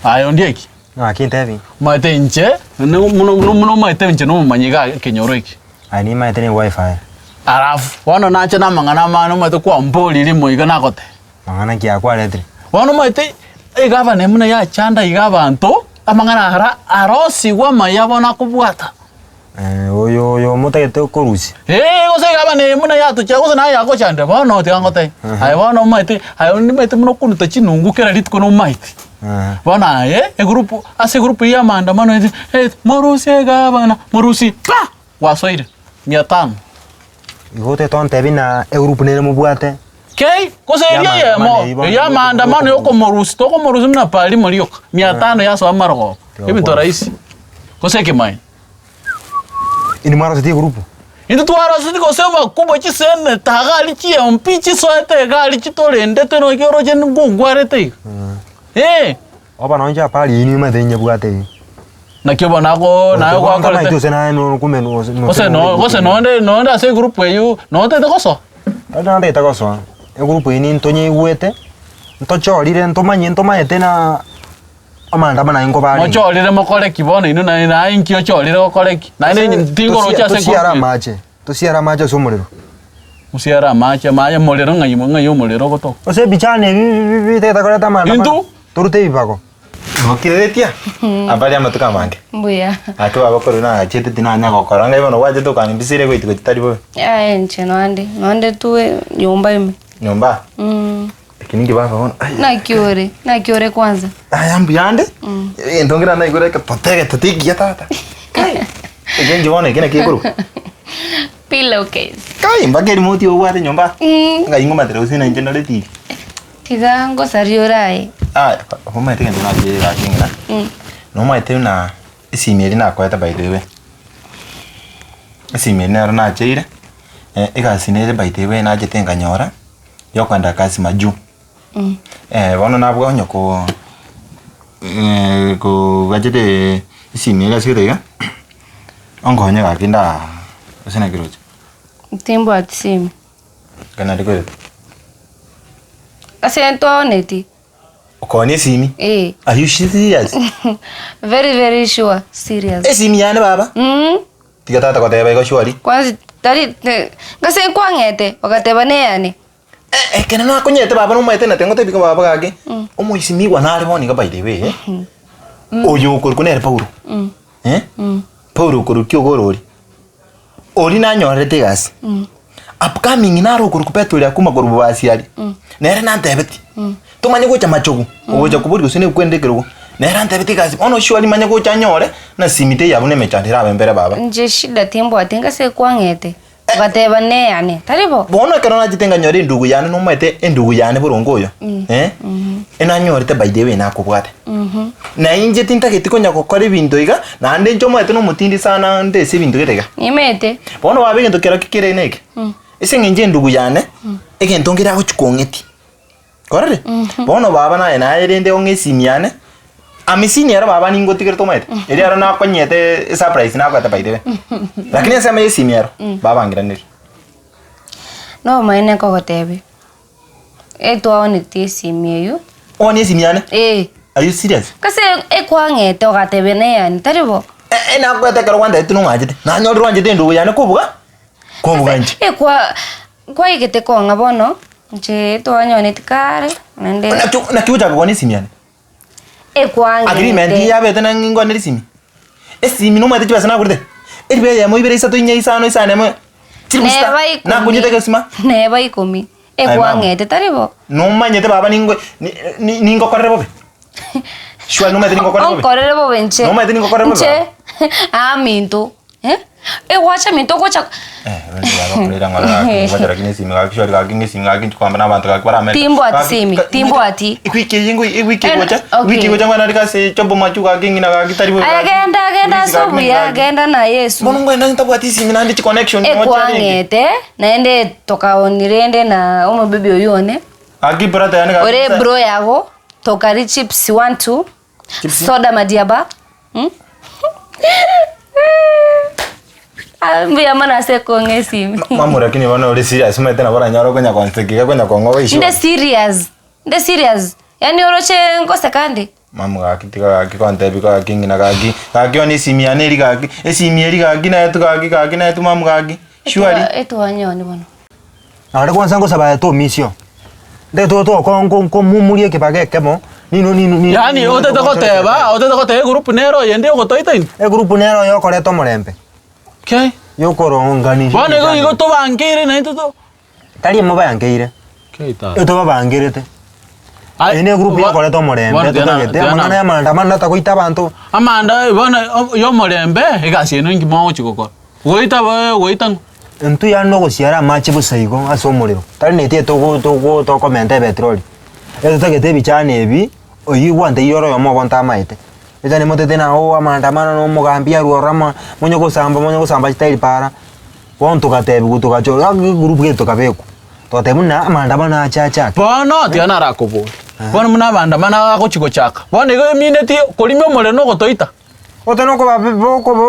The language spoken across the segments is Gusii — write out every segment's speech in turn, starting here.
Aye ondieki, Ng'aki ntebi? omanyete inche, buna omanyete inche nomomanyi iga ekenyoro eke. Aye nimaete ne wifi. Alafu, bono nache namang'ana amane omanyete kwamboria rimo iga nagotebia. Mang'ana ki akwaretire? Bono omanyete egavana buna yachanda iga abanto, amang'ana ara arosigwe amaya bono akobwata. Eh, oyo oyo motagete korusia. Ee, gose egavana eye buna yatochia gose naye yagochandire bono tiga ngotebie. Aye bono omanyete aye nimanyete buna okonuta chinungu kera rituko nomaete. Bono aye egroup ase egroup eywo ya maandamano ere eh morusie egavana morusie pa! Gwasoire mia tano. Igo otagete ontebie na egroup nere mobwate. Kei, gose eria eyemo eria amaandamano ya okomorusia, tokomorusia buna parimo rioka, mia tano yasoa amarogoba, ebinto rahisi, gose ekemanyi. Inwe mwaroseti egroup? Intwe twaroseti gose abakubwa chiseneta iga aria chi MP chisoete iga aria chitorendete nonya oroche ngogwarete iga, eh. Oba nonye chiapari inwe omanyete ninyebwate eyio. Naki bono ako naye gwakorete. Gose naye no kumbe no Gose no gose nonde nonde ase egroup eywo notagete gosoa? Tari nantagete gosoa, egroup eyio nintonyeigwete, ntochorire ntomanye ntomanyete na amaandamano aye nkoba arenge. Mochorire mokore ki bono inwe naye naye inki ochorire gokora ki? Naende inche tingoroche ase egroup Tosiare eyio. amache, tosiare amache ase omorero. Mosiare amache, amache omorero ng'ai ng'ai omorero ogotoka? Gose ebichani ebi bi- bi- bitagete koreta amaandamano, Intwe? torute ebibago. Mokireretia? Habari amatuko amange. Mbuya. Gaki baba korwa nagachete tinanya gokora ngai bono gwachete okanyimbisera egoiti gochia tari bobe. Yaya inche noande, noande tu nyomba ime. Nyomba? Mm. Eki ninki baba bono? Ai. Naki ore? Naki ore kwanza? Aya mbuya ande, egento nkere naigure eketote egetote ekiya tata. Kai! Eke nki bono eke naki ekorokwa? Pillow case. Kai! Mpaka erimote obwate nyomba? Mm. Ngai ng'omatera gose nainche ndore TV. Tiga ngosarie ore aye. Aya, omanyete egento nachire gaki ng'ina, nomaete buna esimi eria nakoete by the way, esimi eria nero nacheire, egasi nere by the way nachete nkanyora, ya okoenda kasi majuu. Bono nabwo onye ko kogachete esimi eria ase iga, onkonye gaki ndaa gose naki roche. Timbwati simi. Ekero naria Ase ntwaoneti. Okoonia esimi? Eh. Are you serious? Very very sure, serious. Esimi yane baba? Mm. Tiga tata goteba igo surely. Kwanza tari te gose nkwang'ete ogateba neyane. Eh, ekero nakonyete baba nomaete na tingotebi ng'a baba gaki, omoisimigwa nare bono iga by the way, oyo okorokwa nere Paulo, eh, Paulo okorokwa kiogoro oria. Oria nanyorerete egasi, upcoming naro okorokwa Petero akuma korwa bobasi aria, nere nantebetie, tomanye gocha machogu, ogocha koboria gose nekwende ekerogo, nere antebetie egasi, bono surely manye gocha nyore, na simi teiyo abwo na emechando erabe mbere baba. Inche shida timbwati ngase kwang'ete, ogateba neyane, tari bo? Bono ekero nachete nkanyora endugu yane nomaete endugu yane boronge oyo, eh, enanyorete by the way nakobwate. Na inche tintageti konya gokora ebinto iga, naende inche omanyete nomotindi sana nde ase ebinto gete iga. Nimanyete. Bono baba egento kerokio kere neke, ase eng'encho endugu yane, egento nkere agochi kong'etia, kwarorire? Bono baba naye naye rende ong'e esimi yane, amisini ero baba ningotigerete omanyete, erio ero nakonyete esurprise nakoete by the way. Lakini ensemo ya esimi ero, baba angiranerie. Nobomaene nkogotebia. Etwaoneti esimi eywo. Ooni esimi yane? Ee. Are you serious? Gose ekwang'ete ogatebia neyane, tari bo? Eh, eh, nakwete ekero gwantebetie nong'anchete. Nanyorire oanchete endugu yane kobuga, kobuga inche. Ekwa kwaigete kong'a bono, inche twanyoaneti kare, naende Naki naki gochaka koonia esimi yane? ekwang'ete. Agreement yabete na ng'ingwanere esimi. Esimi nomanyete chibesa nagorete? Elifu eyemo, ibere, isato, inye, isano, isano emo, chilifu sita. Neba ikomi. Nakunyete egesima. Neba ikomi. Aye mama. Ekwang'ete, tari bo? Nomanyete baba ningo ni- ni- ningokorere bobe? Surely nomanyete ningokorere bobe? Onkorere bobe inche. Nomanyete ningokorere bobe Inche, aminto, eh, egwacha minto ogocha Eh, rende baba korera ng'ora gaki, ngocha lakini esimi gaki surely gaki ng'esimi gaki inche kwamba na abanto gaki bare America. Timbwati Gaki- simi, ga- timbwati. Ewiki eye ngoi- ewiki Eh, egocha, okay. ewiki egocha ng'we narika ase chombo machu gaki ng'ina gaki tari bobe Aya gaki. genda genda Polisi ase gaki obuya, gaki. genda na Yesu. Bono ngoenda ntabwati esimi naende chiconnection nocha rende. Ekwang'ete, naende tokaoni rende na omobibi oyio one, Gaki brother yane gaki ore nsa- bro yago, tokari chips one two, Chips? soda madiaba, mm? Ah, mbuya mono ase kong'a esimi. Mama lakini bono ore serious omanyete nabo oranyore okonya konseka iga konya kong'oba Inde issue. serious, inde serious, yaani oroche ngoseka nde? Mama gaki tiga gaki gontebi gaki ng'ina gaki, gaki one esimi yane eri gaki, esimi eri gaki naetwe gaki gaki naetwe mama gaki, surely. Etwanyoni bono. Naende kwansa ngosaba aye tomisio, nde to toko nko nkomumuria ekebago ekemo, nino nino nino Yaani nino otete togochora goteba, eserikari. otete goteba egroup nero oyende ogotoita intwe. Egroup nero yokoreta omorembe, Kei. yokoronganisha Bono igo ebichani. igo tobangeire naintwe to. Tari mobangeire, Kei tata. etobabangerete. Ai, Eye ne egroup bo- yokoreta omorembe bono tiana- totagete tiana- amang'ana ya maandamano atagoita abanto. Amanda bono ya omorembe, egasi eye ninki mogochia gokora? Goita bo goita ng'o? Intwe yaani nogosiara amache bosa igo ase omorero, tari netie togo togo tokomenta epetroli. Etotagete ebichani ebi, oyio gwanteirie ore oyomo obo ntamaete. Ebichani motete na oo amaandamano na omogambi arwe ororo ama monye gosamba monye gosamba chitairi para, bono togatebiwa togachora egroup gete tokabekwa, togatebia buna amaandamano ache achake. Bono tiga narakobore, bono buna amaandamano agochia gochaka, bono igo emineti korimia omorero na ogotoita. Ote nokoba okoba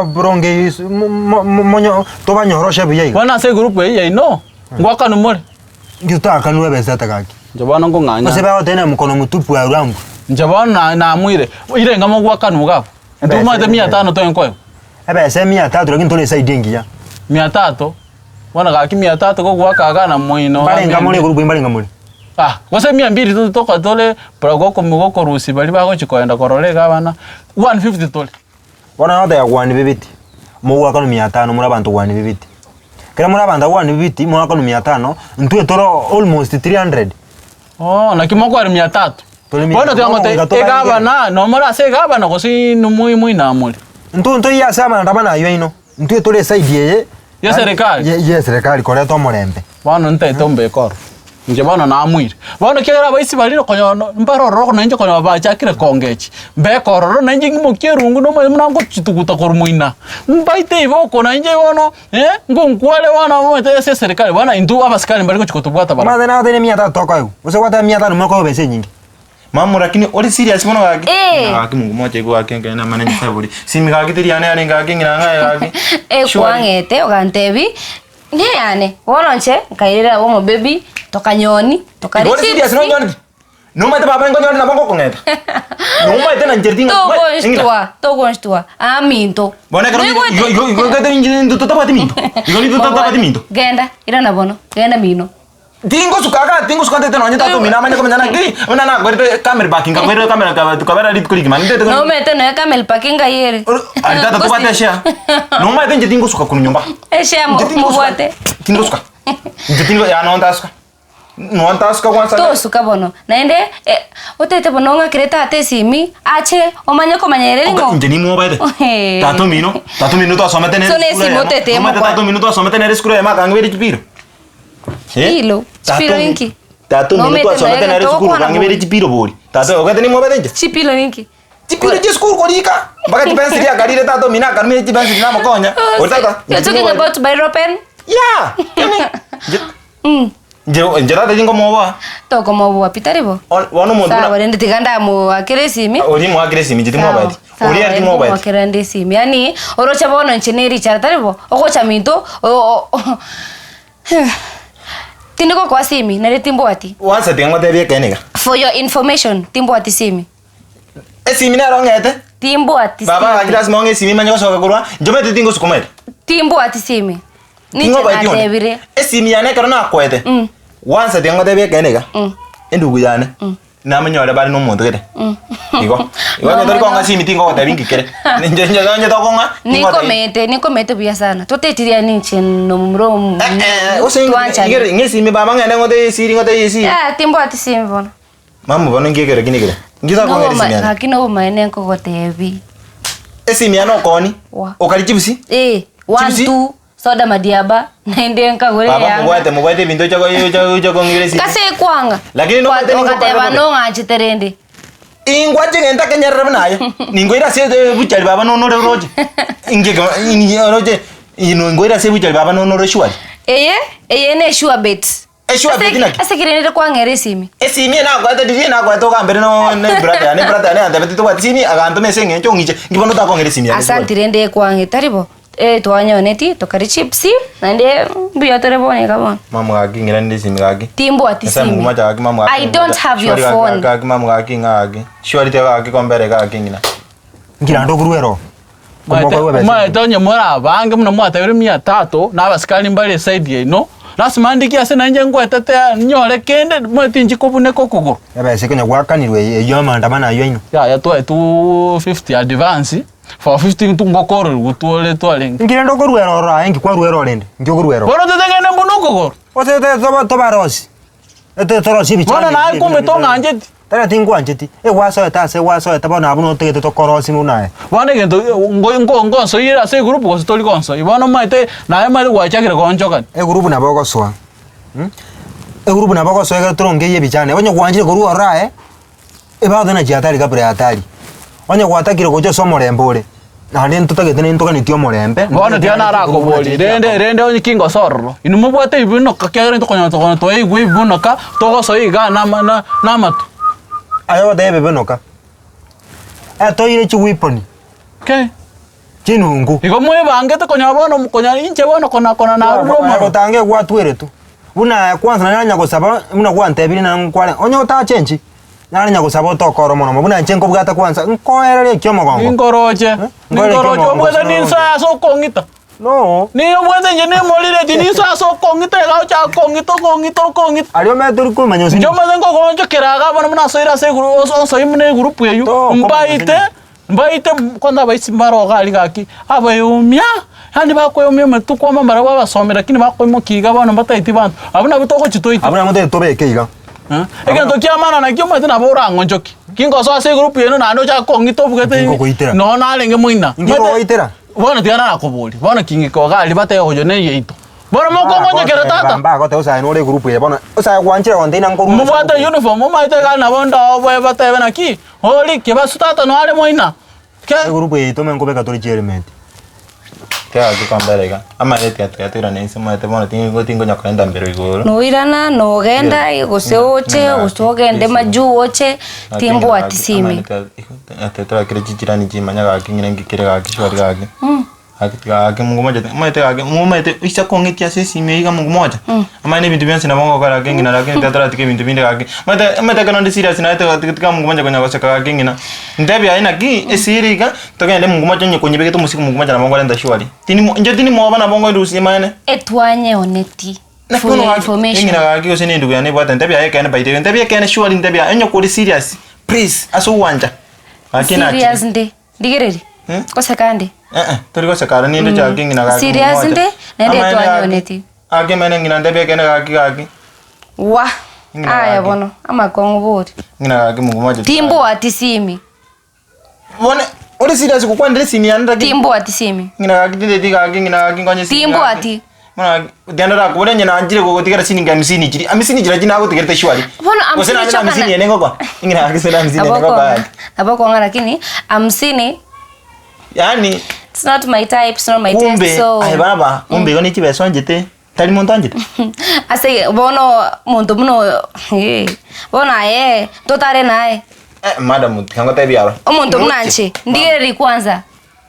okobarongeria mo- mo- monyo tobanyoroshe buya iga. Bono ase egroup eyio yaino, ngwakanwa more? Inki totakanwe ebesa ata gaki. Inche bono nkong'anya. Gose bagoteba na mkono mtupu arambwe. Inche bono na- naamwire, irenga mogwakanwa iga abwo. Ebesa Ntomanyete mia ebesa. tano toenkoegwa. Ebesa emia tatu lakini tore esaidi engiya. Mia tatu, bono gaki mia tatu gogoaka iga na moino Mbarenga more egroup eye mbarenga more? Ah, gose mia mbiri to toka tore buna gokomi gokorusia baria bagochia kogenda korora iga abana, 150 tore. Bono nagotebia gwani bibiti, mogoakanwa mia tano more abanto gwani bibiti. Ekero more abanto abwo gwani bibiti, moakanwe mia tano, intwe tore almost 300. Oh, naki mokware mia tatu. Tore mia Bono tatu. tiga Bono ngotebi, goika tobange. egabana, nomore ase egabana gose inwe moi moinamore? Intwe ntoiyo ase amaandamano aywo aino, intwe tore eside eye Ya serikali? ye ye serikali koreta omorembe. Bono ntaete ombeke ororo, inche bono namoire. Bono ekiagera abaisi baria okonyora no mbare ororo nainche okonyora bachakire kongechi, mbeke ororo nainche ng'imokie erungu nomanye buna ngochituguta korwa moina. Mbaite iboko nainche bono ngonkware bono omanyete ase eserikali bono intwe abasikari mbari gochia kotobwata barabwo. Omanyete nagotebirie mia tatu tokoegwa, gose gwateba mia tano mokoegwa ebesa enyinge. Mama lakini ore serious mono gaki? Eh. Ng'ina gaki Mungu mocha igo gaki ekeene amana Nyasaye bori. Simi gaki teri yane yarenge gaki ng'ina ng'aye gaki. Surely. Ekwang'ete ogantebi neyane bono inche nkairera omobebi tokanyoni tokaria Igo ore serious chips nonyoreti? Nomanyete baba nkonyorete nabo ngokong'eta. Nomanyete na inche tinga togonshtua togonshtua aminto Bono ekero Noigwete? igo igo igo igo inche intwe totabwati minto. Igo intwe totabwati minto. Genda irana bono genda mino. Tingosuka igaa, tingosuka ntete nonye tata omino amanye komenya naki, buna nakorete camel park nkakwerera camel ka tukabera rituko rigima ntete ko Nomanyete nonya camel park ngai ere. Aye tata tobwate eshare, nomanyete inche tingosuka korwa nyomba. Eshare Inche tingosuka, mobwate. tingosuka, inche tingo yaya nonya ntasuka, nonya ntasuka kwanza. Tosuka bono, naende otete bono ong'akere tata esimi, ache omanye komanyereri ng'o. Inche nimwobaete, tata omino, tata omino twasomete nere So esukuru nesimi eyemo, otete nomanyete emokwa. tata omino twasomete nere esukuru eyemo akang'ibera chipiro. Chipilo, chipilo inki? Tata omino Nomete twasomete naye nere esukuru togokwana okang'ibera bori. chipiro bori. Tata ogete nimwobete inche? Chipilo ninki? Chipiro chia esukuru korika, mpaka chipensili akarire tata omino akarumia chipensili namokonya. Ori tata, You're inche talking timobwati. about biro pen? Yeah! Yaani, inche inche inche tata tinkomoboa. Tokomoboa pi tari bo? On- bono omonto Sawa buna rende tiga ndamoakera esimi. oria moakere esimi inche timobwati. Sawa, Oria sawa, timobwati. nkomoakera nde esimi. Yaani oroche bono inche ne richara tari bo? Ogocha minto o- o- Tindi gokoa simi nere timbwati. Once tiga ngotebie ekeene iga. For your information timbwati simi. Esimi nero ong'ete. Timbwati Baba simi. gaki lasima ong'e esimi manye gosoka korwa, inche omanyete tingosukuma ere. Timbwati simi. Ninche Ting'obaeti onde. natebire. Esimi yane ekero nakoete, Mm. once tiga ngotebie ekeene iga, Mm. endugu yane, Namonyore bare nomonto gete. Igo. Igo onye tori kong'a simi tingogotebi inki kere. Inche inche onye tokong'a tingogotebi. Nikomete, nikomete buya sana. Toteti riani inche nomomura omu. Eh eh, gose Twanchane. ng'e ng'e esimi baba ng'ende ngotebi esiri ngotebi esiri. Ah, timbwati simi bono. Mama bono inki ekero kinde kere? Inki tokong'era esimi yane? Gaki nobomaene nkogotebi. Esimi yane okoni, Wa. okari chibusi? Eh, one, Chibusi? two, soda madiaba, naende nkagore Baba eyanga. mobwate mobwate ebinto ocha ocha ocha kong'ira esimi. Kase ekwanga. Lakini nomanyete Kwa- nigo Ogateba okore bobe. nong'anchete rende. Ingwache gento ekenyerere buna aye, ninkoire ase ebuchari baba nonore oroche, inki inki oroche ino inkoire ase ebuchari baba nonore surely. Eye, eye ne sure bet. Esure bet naki? Ase ki rende kwang'era esimi? Esimi eye nakoete riria nakoete ogambere no ne brother yane, brother yane yantebeti tobwati simi, agantoma ase eng'encho ong'iche, inki bono otakong'era esimi yane surely. Asanti rende ekwang'e, tari bo? Eh, twanyoneti tokaria chips naende mbuya tore bono iga bono. Mama gaki ng'irane esimi gaki. Timbwati Nyasaye simi. Mungu macha gaki mama gaki. I don't have your Shwari gaki, phone. Gaki mama gaki ng'a gaki. Shwari tiga gaki kombere gaki ng'ina. Nkirande okorwa ero. Omanyete onye more abange buna mwatebire mia tatu, na abasikari mbare eside yaino, lasima ndigie ase nainche ngwetete nyore kende, omanyete tinchi kobuneka okogoro. Ebesa ekonya gwakanirwe eyio amaandamano ayio aino. Yaya twaetwe 50 advance, 450 intwe ngokorerwa twore twarenge. Nki rende okorwa ero ororo aye nki kwarwa ero rende? Nki okorwa ero? Bono totagende mbuna okogoro. Gose tobe tobarosie. Ete torosie ebichani Bono naye ebi kumbe ebi- tong'ancheti. Tari tingwancheti, egwasoete ase gwasoete bono abwo notagete tokorosie buna aye. Bono egento ngo- ngo- ngonsoire ase egroup gose tori gonsoi, bono omanyete naye omanyete gwachakire goonchokani. Egroup nabo ogosoa mh, egroup nabo ogosoa ekero torongeirie ebichani, onye gwanchire korwa ororo aye, ebagoteba ng'a chihatari kabla ya hatari. Onye gwatakire gocha ase omorembe ore, naende ntotagete nintoganetie omorembe. Bono tiga narakoborie, rende rende onye kingosa ororo, inwe mobwate ebibunoka ekiagera intwe okonyora tokonyora twaigwa ebibunoka, togosoa igaa nama na namato. Aye ogoteba ebibunoka, toire chiweapon, Kei. chinungu. Igo mwebangete konyora bono konyora inche bono kona kona narure omorero. Gotanga egwatweretwe, buna aye kwanza nari nanya gosaba buna gwantebirie naende nkware onye otachenchi. Nare nyagosaba otokore omonomo buna inche nkobwata kwansa, nkoereria ekia omogongo. Ninkoroche, Nkoereria ninkoroche ekia obwate omogongo. ninso ase okong'ita. No. Niye obwate inche nimorire ninso ase okong'ita iga ochake kong'ita okong'ita okong'ita. Aria omanyete tori komanya gose Inche omanyete nkogoonchokera iga bono buna asoire ase eguru onsoe buna egurupu eywo, Tokomanya mbaite. gose Mbaite kwanza abaisi mbaro iga aria gaki, abaeumia, yaani bakoeumia amatuko amo mbarabwo abasomi lakini bakoimokia iga bono mbataeti banto, abwo nabwo togochia toite. Abwo nabo totagete tobeke iga. Eh, egento kia maana nakio omanyete nabo orang'onchoke, kingosoa ase egroup yaino naende ochake kong'ita obugete Inki ngogoitera? noo narenge moina. Inki ngogoitera? Bono tiga narakoboria, bono king'ika iga aria batebe oyo neye yaito. Bono mokong'onchokera tata. Mbagoteba osae nore egroup eye bono, osae gwanchire gontebia na nkorwa ase Mobwate egroup eye. uniform omanyete iga nabo ndoo batebe naki. Ori kebasu tata noare moina ke. Egroup eye yaito nkobeka tore chihelmet. Tiga kombera iga, amaete tiga toirane inse omanyete bono tingo tingonya korenta mbero igoro. Noirana, nogenda, gose oche, gose ogende majuu oche, timbwati simi. Torakire chichirani chimanya gaki ng'ina nki kere gaki shwari gaki. Gaki tiga gaki Mungu moja omanyete gaki omanyete oisa kong'etia ase esimi eywo iga Mungu moja, omanye ebinto bionsi nabo ngokora gaki ng'ina lakini tiga toratiga ebinto binde gaki. Omanyete omanyete ekero nde serious naye tiga tiga tiga Mungu moja konya goseka gaki ng'ina. Ntebie aye naki esiri iga, togende Mungu moja onye konyebegete omosiko Mungu moja nabo nkorenta surely. Tindi mo inche tindi mwoba nabo nkoirusia maene. Etwanyeoneti Naki for bono your gaki, information. eng'ina gaki gose na endugu yane ebwate ntebie aye ekeene by the way, ntebie ekeene surely ntebie aye onye kore serious please ase ogwancha, gaki nachire. Serious nde, ndigererie, goseka nde. Eh-eh, tori goseka aro ninde chake ng'ina gaki Serious momocha. nde, naende Amaene gaki, twanyoneti. Gaki emene ng'ina ntebie ekeene gaki gaki. Wah! Ng'ina Aya gaki. bono, amakong'u bori. Ng'ina gaki mogomocha. Timbwati simi. Bono ore serious gokwanera esimi yane lakini. Timbwati simi. Ng'ina gaki tindeti gaki ng'ina gaki nkonye esimi gaki. Timbwati. Bono gaki, tiga ndakobore onye nanchire gogotigera siringi hamsini chiria, hamsini chiria nagotigerete surely. Bono Gose hamsini naende na chokana. hamsini ene ngokoa? Ng'ina gaki gose na hamsini ene Nabo ngokoa okong'a, gaki. nabo okong'a lakini hamsini Yaani it's not my type, it's not my taste kumbe so. aye baba, kumbe igo ne chibesa oanchete, tari monto oanchete? Ase bono monto buna oyo eh, bono aye totare naye. Eh, madam tiga ngotebie aro. Omonto buna inche, ndigereri kwanza.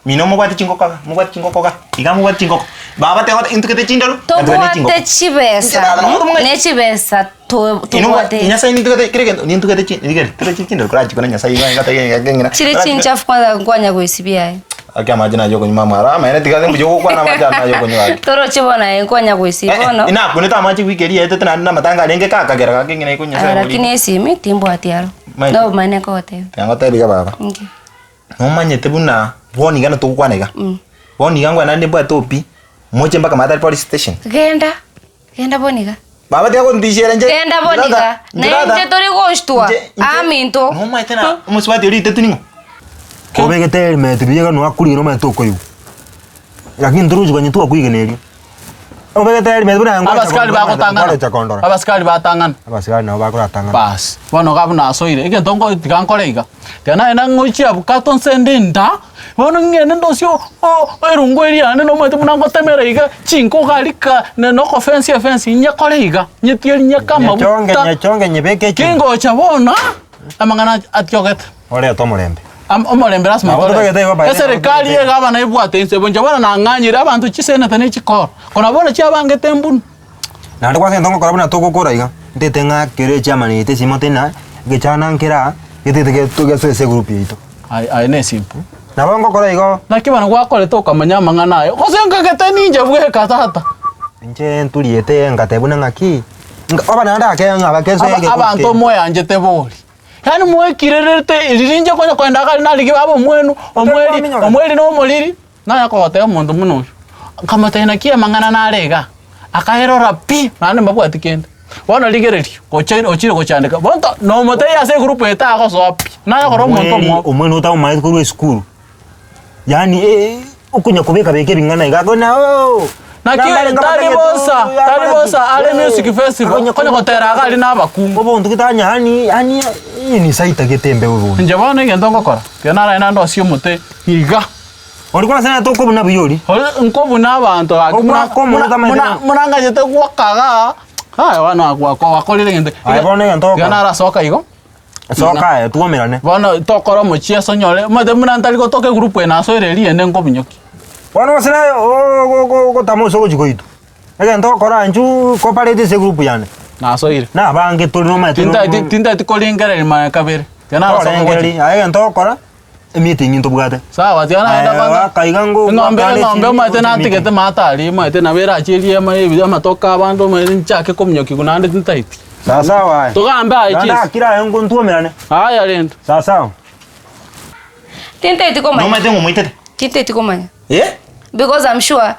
Mino mobwate chingoko iga, mobwate chingoko iga, iga mobwate chingoko. Baba tiga ngote intugete chindoru, na tugende Tobwate chingoko. chibesa, Inche tata nomonto omong'aini. ne chibesa to- Inwe mobwate- tobwate. Nyasaye nintugete kera egento, nintugete chi rigeri, tore chindoru korachikwe na Nyasaye iga ngotebi ng'a ng'ina. Chire chinchafu kwanza nkwanya goesibia aye. Gaki amache naye okonywa mama aro amaene tiga ase mbuya ogokwana amache aya naye okonywa gaki. Toroche bono aye nkwanya goesibia bono. Inakunete amache wiki eria yaetete naende na amatanga arenge kakagera gaki ng'ina iko Nyasaye Ah, lakini orinde. esimi timbwati aro. Maete. Nobomanyete nkogotebia. Tiga ngotebi iga baba. Inki? Nomanyete buna bono iga togokwana iga, bono iga nkwane naende mbwate opi, moche mpaka maatari police station. Genda, genda bono iga. Baba tiga kontishera inche. Genda bono iga. Na inche tori goshtua. Aminto. Nomanyete na omosubati oria oitetwe ning'o? Kobegete helmet buya iga noakurigena omanyete okoigwa. Lakini ntorochi konya twakoigena erio. Obegete helmet buna ngocha Abasikari kondora, bagotang'ana. ngocha kondora. Abasikari batang'ana. Abasikari nabo bakoratang'ana. Baas, bono iga buna asoire, egento nko tiga nkore iga, tiga naye nang'ochie abukato nsende enda, bono ng'ende ndosie o- o- erungu eria yane nomanyete buna ngotemera iga, chinko iga aria ka na na okofensi efensi nyekore iga, nyetieri nyeke Nyechonge amaguta. nyechonge nyebeke echumbi. Kingocha bono, amang'ana atiogete. Orete omorembe. Am- Omorembe lasima Nabo tore. totagete igo by the way, Eserikali nabo egabana ebwate inse boncha bono nang'anyire abanto chiseneta ne chikoro. Kona bono chiabangete embunu. Naende kwanza egento ngokora buna togokora iga, ntete ng'a kere echairman yaito esimo tena, egechana nkere aa, getete geto gesoe ase egroup yaito. Aye aye ne simple. Nabo ngokora igo. Naki bono gwakorete okamanya amang'ana aye, gose nkagete ninche bweka tata. Inche nturiete ngateba buna ng'aki, nga oba naende ake ng'a bakesoe Aba- egekundi abanto kende. moyanchete bori. Yaani mwekirerete riria inche konya kogenda akare narigie baba omwenu, omweri, Otakwaminyora. omweri na omoriri, nanya kogotebia omonto buna oyio. Nkamotebia naki amang'ana nare igaa, akaerora pi, naende mbabwati kende. Bono rigereria, gocha ochire gochandeka, bono nomotebia ase egroup eye tagosoa pi, nanya korora omonto Omweri omwobo. omwene otamomaeti korwa esukuru, yaani okonya kobeka beka ebing'ana iga akona ooh. Naki tari bosa, tari bosa are music festival, konya gotera iga aria na abakungu. Obonto gete anya yaani yaani enisae etagete embe bobe. Inche bono egento ngokora, tiga narae naende osie omote iga. Ori kwanza nere tokobuna buya oria. Ori nkobuna abanto gaki buna Okwaka omonto buna tamanyete buna ng'a- buna ngachete gwoka igaa, aye bono gwako gwakorire egento. Aye bono egento Tiga ogokora. narasoka igo. Soka aye twomerane. Bono tokore omochieso onyore, omanyete buna ntari gotoka egroup eye nasoire eria ende nkobinyokia. Bono gose naye ogotama ase ogochia koitwa, egento ogokora inchuo cooperate ase egroup yane. Nasoire. Na abange tore nomanyete Tintageti tintageti korengereria mara kabere, tiga narasoka gochia. Torengereria, aye egento ogokora, emeeting ntobwate. Sawa tiga nagenda Aye kwanza. wakaiga ngo Eng'ombe gwakana eng'ombe esimi, omanyete gochia natigete meeting. maate aria omanyete nabo erache eria ema ebi amatoke abanto omanyete nchake kominyokiwa naende tintageti. Sawasawa aye. Togambe aye Naende chinsa. akire aye ngo ntwomerane. Aya rende. Sawasawa. Tintageti komanya. Nomanyete ng'a omoitete? Tintageti komanya. Eh? Because I'm sure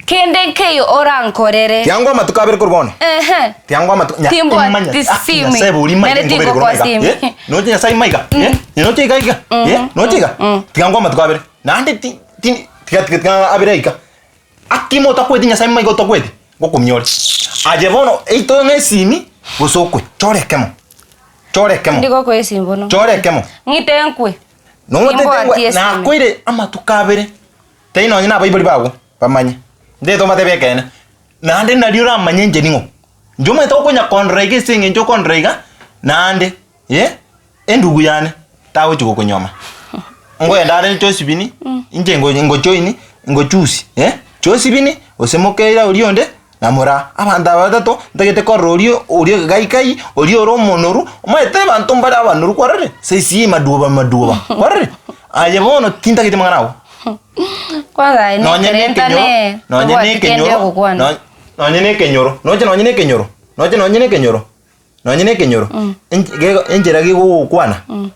kende nkeiyo orankorere. Tiangwa amatuko abere korwa bono. Ehe. Tiangwa amatuko nya Timbwati imanya- ah, simi. Nyasaye bori imanya Nere ngobere korwa tingokoa maiga. simi. Eh? Noche Nyasaye maiga. Eh? Noche iga iga. Eh? Noche iga. Tiangwa amatuko abere. Naende ti ti tiga tiga tiga abere aika. Akimo otakweti Nyasaye maiga otakweti. Ngokumia ore. Aye bono eito ng'a esimi gose okwe. Chora ekemo. Chora ekemo. Ndigokoa esimi bono. Chora ekemo. Ng'ite nkwe. Nong'otete Timbwati ngwe esimi. nakoire amatuko abere. Tari nonye na abaibori bago bamanye. Ndete obatebie ekeene, naende nario oramanye inche ning'o. Inche omanyete okonya kondora iga ase eng'encho okondora iga, naende eh, endugu yane tagochi gokonyoma. Ngoenda are Josephine, inche ngo ngojoini, ngochusi eh, Josephine gose mokeira oria onde na moraa. Abanto aba batato, ntagete korora oria oria gaikai, oria ore omonoru, omanyete abanto mbare abanoru kwarorire? Saisi eye maduoba maduoba, kwarorire? Aye bono tintagete mang'ana ago. Kwanza aye Nonye nekere nekenyoro, ntane nonye tobwati kende nekenyoro, ogokwana. no- nonye nekenyoro, noche nonye nekenyoro, noche nonye nekenyoro, nonye nekenyoro, ench- gego enchera gegogokwana,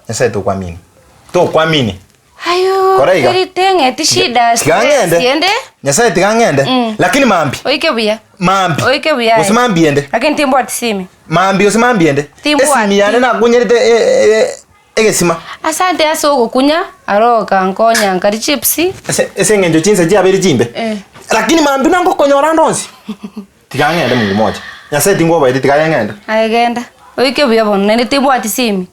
Nyasaye tokwamini, tokwamini. Ayo, Kora iga. eri teng'eti shida Tiga stress ng'ende. ende Nyasaye tiga ng'ende, lakini mambi, oike buya mambi, oike buya gose mambi ende, lakini timbwati simi mambi gose mambi ende, Timbwati. esimi yane nakunyerete e- e- egesima. Asante ase ogokunya aro okankonya nkari chips. Ase ase eng'encho chinsa chiabeire chimbe. Eh. Lakini mambia nangokonyora ande onsi. Tiga ng'ende Mungu moja. Nyasaye tingwoboeti tiga aye ng'ende. Aye genda. Oike buya bono naende timbwati simi.